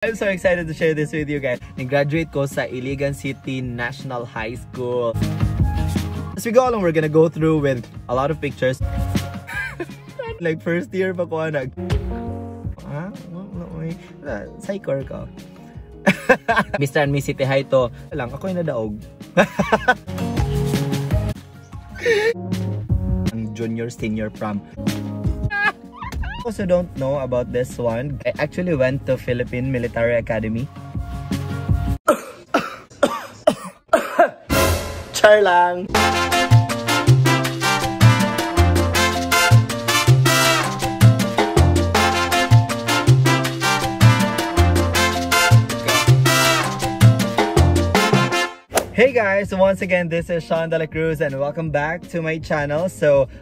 I'm so excited to share this with you guys. Nag-graduate ko sa Iligan City National High School. As we go along, we're gonna go through with a lot of pictures. Like first year pa ko nag... Ah, psychor ko. Mr. and Miss City High to. Lang, ako yung nadaog. Ang junior, senior prom. Also don't know about this one. I actually went to Philippine Military Academy. Char lang! Hey guys, once again, this is Sean Dela Cruz and welcome back to my channel. So,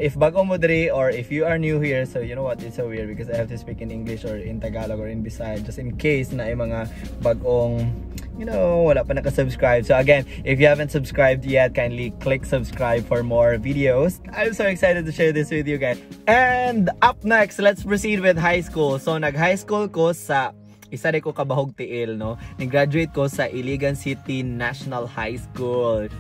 if bago mo diri or if you are new here, so you know what, it's so weird because I have to speak in English or in Tagalog or in Bisaya just in case na yung mga bagong, you know, wala pa nakasubscribe. So again, if you haven't subscribed yet, kindly click subscribe for more videos. I'm so excited to share this with you guys. And up next, let's proceed with high school. So, nag-high school ko sa isa rin ko kabahog tiil, no? Nag-graduate ko sa Iligan City National High School.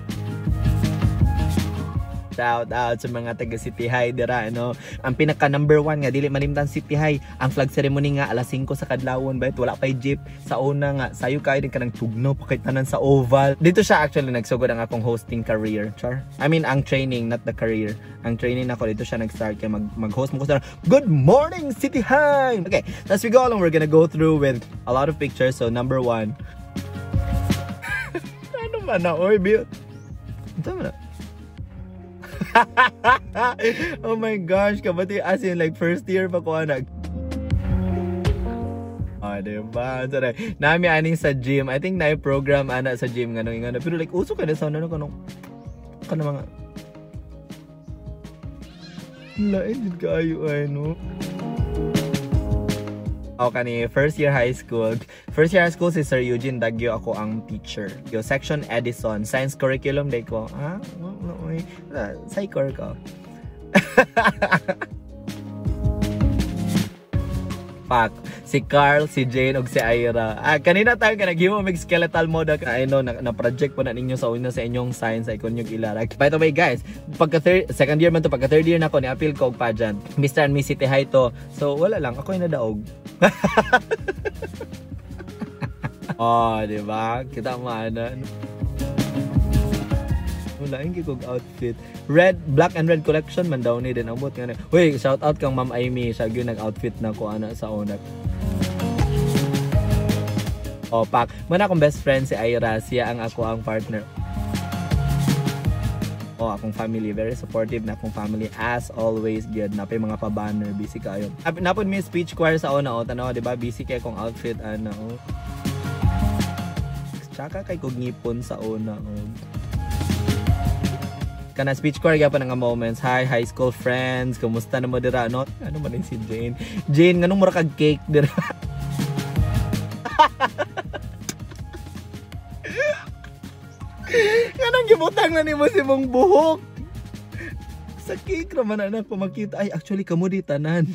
Shout out sa mga taga City High dira, no? Ang pinaka number 1 nga dili malimtan City High, ang flag ceremony nga alas 5 sa kadlawon, bayt wala pay jeep sa una nga sayo kayo din kanang tugno pakit tanan sa oval. Dito siya actually nagsugod ang akong hosting career, char. I mean ang training, not the career. Ang training nako dito siya nag-start kay mag-host mo ko sa Good morning City High. Okay, as we go along, we're gonna go through with a lot of pictures. So number 1. Ano man na oy, bi? Ano man na? Oh my gosh, kabati as in like first year pa ko nag. Oh, diba? Sorry. Nami aning sa gym. I think na program ana sa gym ngano ngano. Pero like uso ka na sa ano kanong kana mga lain jud kaayo ay no. O kani first year high school. First year high school si Sir Eugene Daggio ako ang teacher. Yo section Edison, science curriculum day ko. Ah, psychor ko. Pak, si Carl, si Jane ug si Ira. Ah, kanina tayo ka naghimo mig skeletal model. I know na project po na ninyo sa una sa inyong science ay kun yung ilara. By the way guys, pagka second year man to, pagka third year na ko ni appeal ko og pageant. Mr. and Miss City High to. So wala lang, ako yung nadaog. Oh, di ba? Kita mo ana. Wala yung kog outfit. Red, black and red collection man daw ni din amot nga. Uy, shout out kang Ma'am Amy, siya gyud nag-outfit na ko ana sa una. Oh, pak. Man akong best friend si Ira, siya ang ako ang partner. Oh, akong family, very supportive na akong family as always gyud. Napay mga pa-banner, busy kayo. Napod mi speech choir sa una, oh, tanaw, di ba? Busy kay akong outfit ana, oh. Tsaka kay kog ngipon sa una, oh. Kana speech choir gyapon nga moments. Hi high school friends, kumusta na mo dira no? Ano man si Jane? Jane, nganong mura kag cake dira? Nganong gibutang na nimo si mong buhok? Sa cake ra man na ko makita. Ay, actually kamo di tanan.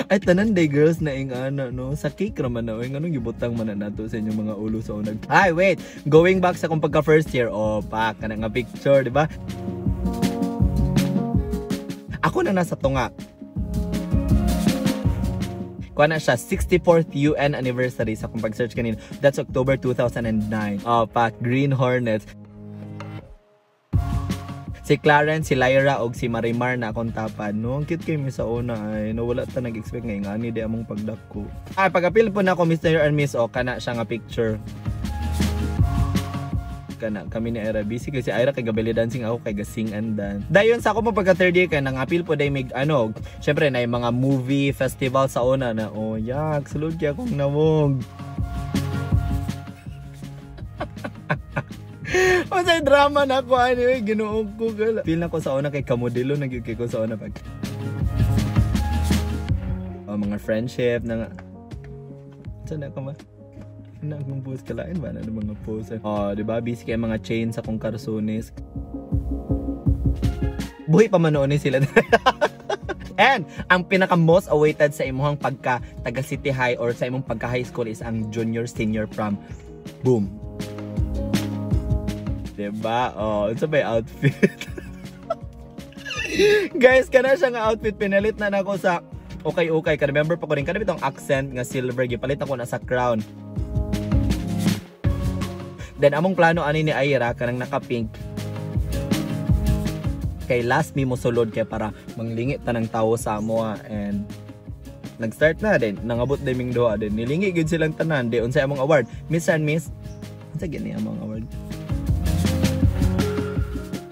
Ay, tanan day girls na ing ana no, sa cake ra man na oy, nganong gibutang man na nato sa inyong mga ulo sa unag. Ay wait, going back sa kung pagka first year, oh pak kana nga picture, di ba? Ako na nasa tunga. Kuha na siya, 64th UN anniversary sa kung pag-search kanina. That's October 2009. Oh pak, Green Hornets. Si Clarence, si Lyra, og si Marimar na akong tapad. No, ang cute kayo sa una ay. No, wala ta nag-expect nga ingani di among pagdako. Ay, pag-apil po na ako Mr. and Miss, o kana siya nga picture. Kana kami ni Ira busy kasi Ira kay gabeli dancing, ako kay gasing and dance. Dayon sa ako mo pagka third year kay nangapil po day mig ano, syempre na yung mga movie festival sa una na oh yak, sulod kay akong nawong. Masay drama na ako anyway, Ginoo ko gala. Feel na ko sa una kay kamodelo nagyud kay ko sa una pag oh, mga friendship na nga. Saan na ka ma? Na akong post kalain ba na ng mga post? Oh, di ba? Busy kay mga chain sa kong karsunis. Buhi pa man noon sila. And ang pinaka most awaited sa imuhang pagka taga City High or sa imong pagka high school is ang junior senior prom. Boom. Diba? Oh, unsa ba outfit? Guys, kana siya nga outfit, pinalit na nako sa okay. Ka remember pa ko rin kana bitong accent nga silver, gipalit ako na sa crown. Then among plano ani ni Ira kanang naka-pink. Kay last mi mo sulod kay para manglingi tanang tawo sa amoa, and nag-start na din, nangabot din ming duha din. Nilingi gyud silang tanan di unsay among award. Miss and Miss, unsa gyud ni among award?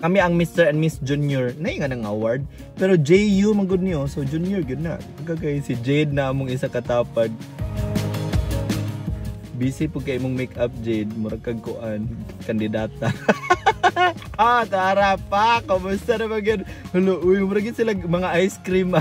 Kami ang Mr. and Miss Junior. Na nga nang award. Pero JU man gud niyo, so junior gyud na. Kagay si Jade na among isa katapad. Busy po kay imong makeup, Jade, murag kag kuan kandidata. Ah, tara pa, kumusta na ba gyud? Hulo, uy, murag gyud sila mga ice cream.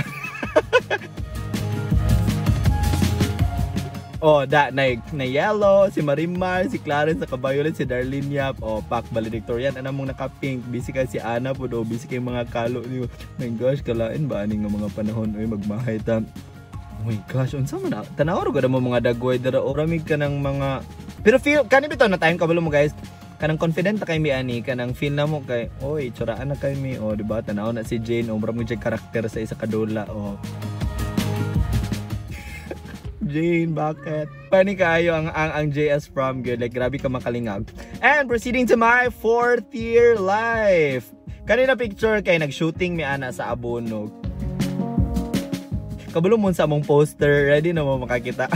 Oh, da na, na yellow, si Marimar, si Clarence, naka violet, si Darlene Yap, oh, pak valedictorian, ana mong naka pink, busy kay si Ana po do, busy kay mga kalo niyo. My gosh, kalain ba ani nga mga panahon, oy, magmahay ta. Oh my gosh, unsa man na? Tanaw ra mo mga dagway dira, o ramig ka ng mga, pero feel kani bitaw na time kabalo mo guys. Kanang confident ta kay mi ani, kanang feel na mo kay oy, tsuraan na kay mi, oh, di ba? Tanaw na si Jane, oh, murag mo jud karakter sa isa ka dula, oh. Jane, bakit? Funny kaayo ang JS prom good. Like, grabe ka makalingag. And proceeding to my fourth year life. Kanina picture kay nag-shooting mi ana sa Abonog. Kabalo mo sa among poster, ready na mo makakita.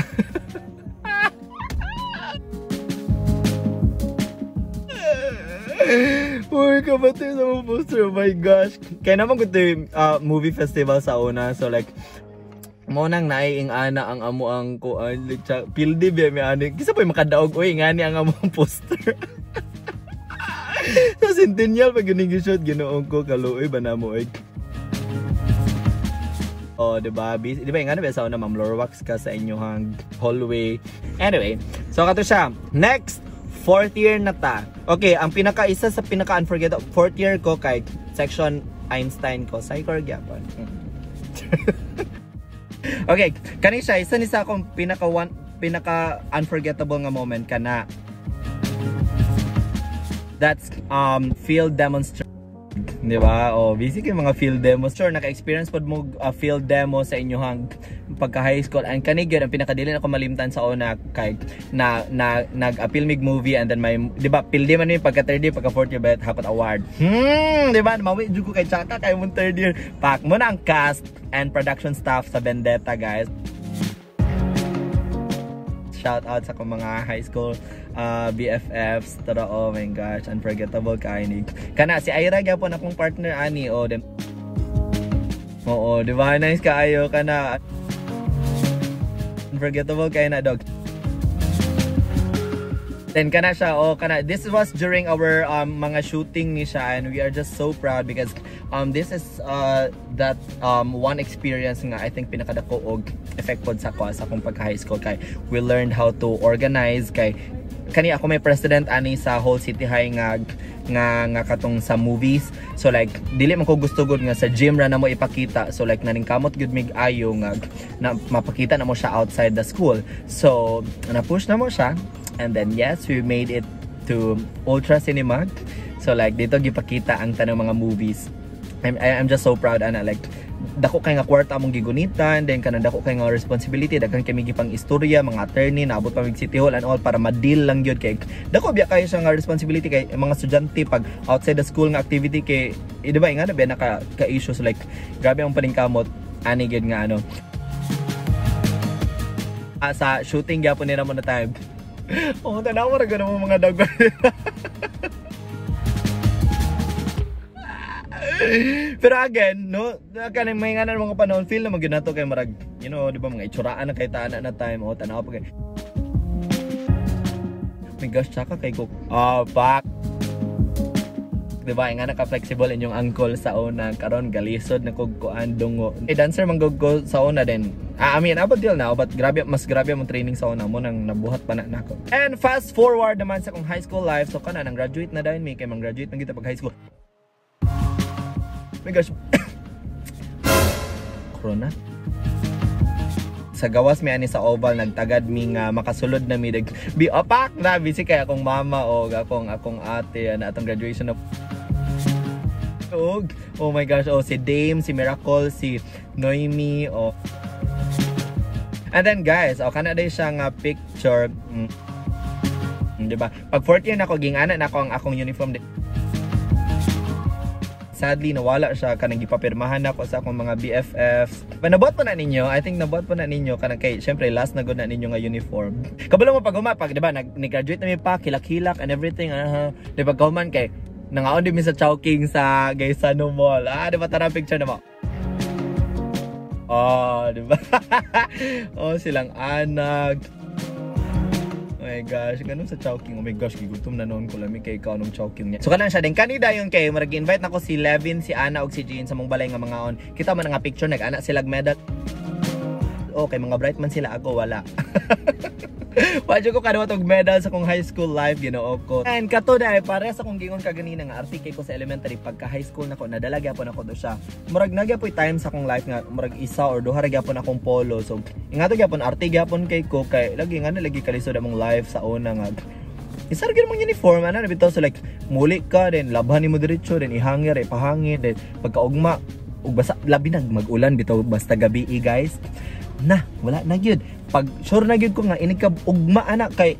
Uy, kabatay sa among poster, oh my gosh. Kaya naman ko ito movie festival sa una, so like, mo nang naiing ana ang amo ang kuan like pildi biya mi ani kisa pa makadaog oy ngani ang among poster. Sa Centennial pag gining shoot, Ginoong ko kaluoy ba namo oy. Oh, di ba? Di ba ngano ba sa una, Ma'am Lorwax ka sa inyong hallway. Anyway, so kato siya. Next, fourth year na ta. Okay, ang pinaka isa sa pinaka unforgettable fourth year ko kay section Einstein ko, Psychor gyapon. Okay, kani siya isa ni sa akong pinaka unforgettable nga moment kana. That's field demonstration, di ba? Oh, busy kay mga field demos. Sure, naka-experience pod mo field demo sa inyong pagka high school. And kani gyud ang pinakadili na ako malimtan sa una kay na nag-appeal mig movie, and then may, di ba, pildi man mi pagka third year, pagka fourth year bet hakot award. Di ba? Mawi jud ko kay tsaka kay mong third year. Pak mo na ang cast and production staff sa Vendetta, guys. Shout out sa akong mga high school BFFs. Tara, oh my gosh, unforgettable kay. Kana si Ira gyapon akong partner ani, oh, dem. Oo, di ba? Nice kaayo kana. Unforgettable kay na dog. Then kana siya, oh, kana this was during our mga shooting ni siya, and we are just so proud because this is that one experience nga I think pinakadako og effect pod sa ko sa akong pagka high school kay we learned how to organize kay kani ako may president ani sa whole City High nga nga nga katong sa movies. So like dili man ko gusto gud nga sa gym ra na mo ipakita, so like naningkamot gud mig ayo nga na mapakita na mo siya outside the school. So na-push na mo siya, and then yes, we made it to Ultra Cinema. So like dito gipakita ang tanang mga movies. I'm just so proud ana, like dako kay nga kwarta among gigunitan, then kanang dako kay nga responsibility, daghan kami gipang istorya, mga attorney, naabot pa mig City Hall and all para ma-deal lang gyud kay dako biya kayo siya nga responsibility kay mga estudyante pag outside the school nga activity kay eh, di ba nga na biya naka ka issues, like grabe ang paningkamot ani gyud nga ano. Sa shooting gyapon nila mo na time. Oh, tanaw ra gud mo mga dagway. Pero again, no, kanang may nga na mga panahon feel na magyud nato kay marag, you know, di ba mga itsuraan na kay taana na time, oh, tanaw pa kay. My gosh, tsaka kay ko. Oh, fuck. Di ba nga naka-flexible inyong ankle sa una, karon galisod na kog kuan dungo. Eh, dancer man gud ko sa una din. I mean, up until now, but grabe, mas grabe among training sa una mo nang nabuhat pa na nako. And fast forward naman sa akong high school life, so kana nang graduate na dayon mi kay mang graduate man kita pag high school. My gosh. Krona. Sa gawas mi ani sa Oval, nagtagad mi nga makasulod na mi, bi opak na busy kay akong mama o akong ate na atong graduation na. Oh my gosh, oh, si Dame, si Miracle, si Noemi, oh. And then guys, oh, kana day siya nga picture. Di ba? Pag fourth year nako, gingana nako ang akong uniform. Sadly, nawala siya kanang gipapirmahan nako sa akong mga BFFs. Pa nabot po na ninyo, I think nabot po na ninyo kanang kay syempre last na gud na ninyo nga uniform. Kabalo mo pag uma pag, di ba, nag ni-graduate na mi pa kilak-kilak and everything, di ba, kauman kay nangaon din mi sa Chowking sa Gaisano Mall. Ah, di ba, tara, picture na mo. Oh, di ba? Oh, silang anag. Oh my gosh, ganun sa Chowking. Oh my gosh, gigutom na noon ko, lami kay kaon ng Chowking niya. So kanang siya din kanida yung kay murag invite nako si Levin, si Ana ug si Jean sa mong balay nga mangaon. Kita man nga picture, nag-ana sila medal. Okay, mga bright man sila, ako wala. Wa ko kadawat og medal sa akong high school life, Ginoo ko. And kato na pare sa akong gingon kaganina nga arti kay ko sa elementary, pagka high school nako nadala gyapon ako do siya. Murag nagyapoy time sa akong life nga murag isa or duha ra gyapon akong polo. So ingato gyapon, arte gyapon kay ko kay lagi nga na lagi kalisod among life sa una nga isa ra gyud mong uniform ana na bitaw. So like muli ka, then labhan nimo diretso, then ihangir, ipahangin, then pagkaugma ug basta labi nag mag-ulan bitaw, basta gabi eh, guys, na wala na gyud. Pag sure na gyud ko nga inig ka ugma ana kay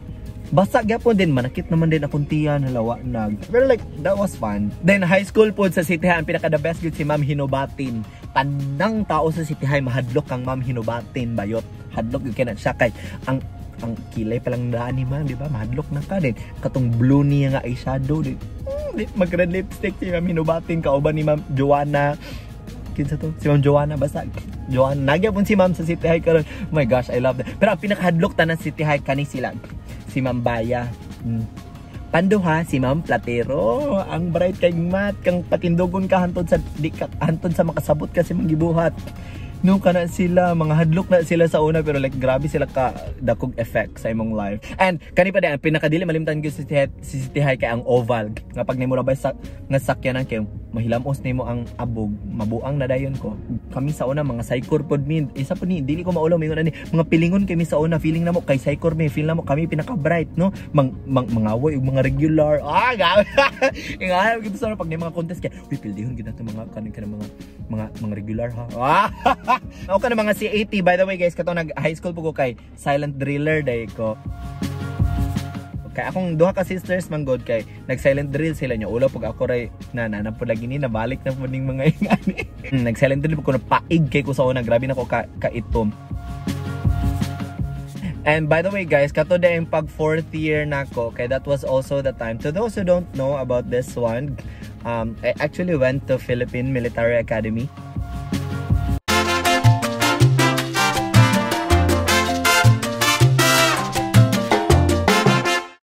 basa gyapon din, manakit naman din akong tiyan, halawa na. Pero like that was fun. Then high school pod sa City High, ang pinaka the best gyud si Ma'am Hinobatin. Tanang tao sa City High mahadlok kang Ma'am Hinobatin bayot. Hadlok gyud kay na siya kay ang kilay pa lang daan ni Ma'am, di ba? Mahadlok na ka din. Katong blue niya nga eyeshadow din. Mag red lipstick si Ma'am Hinobatin kauban ni Ma'am Joanna. Kinsa to? Si Ma'am Joanna, basta Joanna. Nagyapon si Ma'am sa City High karon. Oh my gosh, I love that. Pero ang pinakahadlok tanan City High kani sila. Si Ma'am Baya. Panduha si Ma'am Platero. Ang bright kay mat kang patindugon ka hantod sa di ka hantod sa makasabot kasi manggibuhat. No, kana sila mga hadlok na sila sa una, pero like grabe sila ka dakog effect sa imong life. And kani pa din ang pinakadili malimtan gyud si City High kay ang Oval. Nga pag nimo rabay sa nga sakyanan kay mahilamos nimo ang abog, mabuang na dayon ko. Kami sa una mga psychor pod mi. Isa po ni dili ko maulaw mingon ani mga pilingon kami sa una, feeling namo kay psychor mi, feel namo kami pinaka bright, no. Mang mangaway og mga regular. Ah, grabe. Inga gyud sa una pag ni mga contest kay uy, pildihon gyud nato mga kanin kanang mga regular ha. Ah! Ako ka na mga CAT, by the way guys, kato nag high school po ko kay silent driller day ko. Kay akong duha ka sisters man god kay nag silent drill sila niya. Ulaw pag ako ray na na po lagi ni nabalik na po ning mga ingani. Nag silent drill po ko, paig kay ko sa una, grabe na ko ka kaitom. And by the way guys, kato din pag fourth year nako, kay that was also the time. To those who don't know about this one, I actually went to Philippine Military Academy.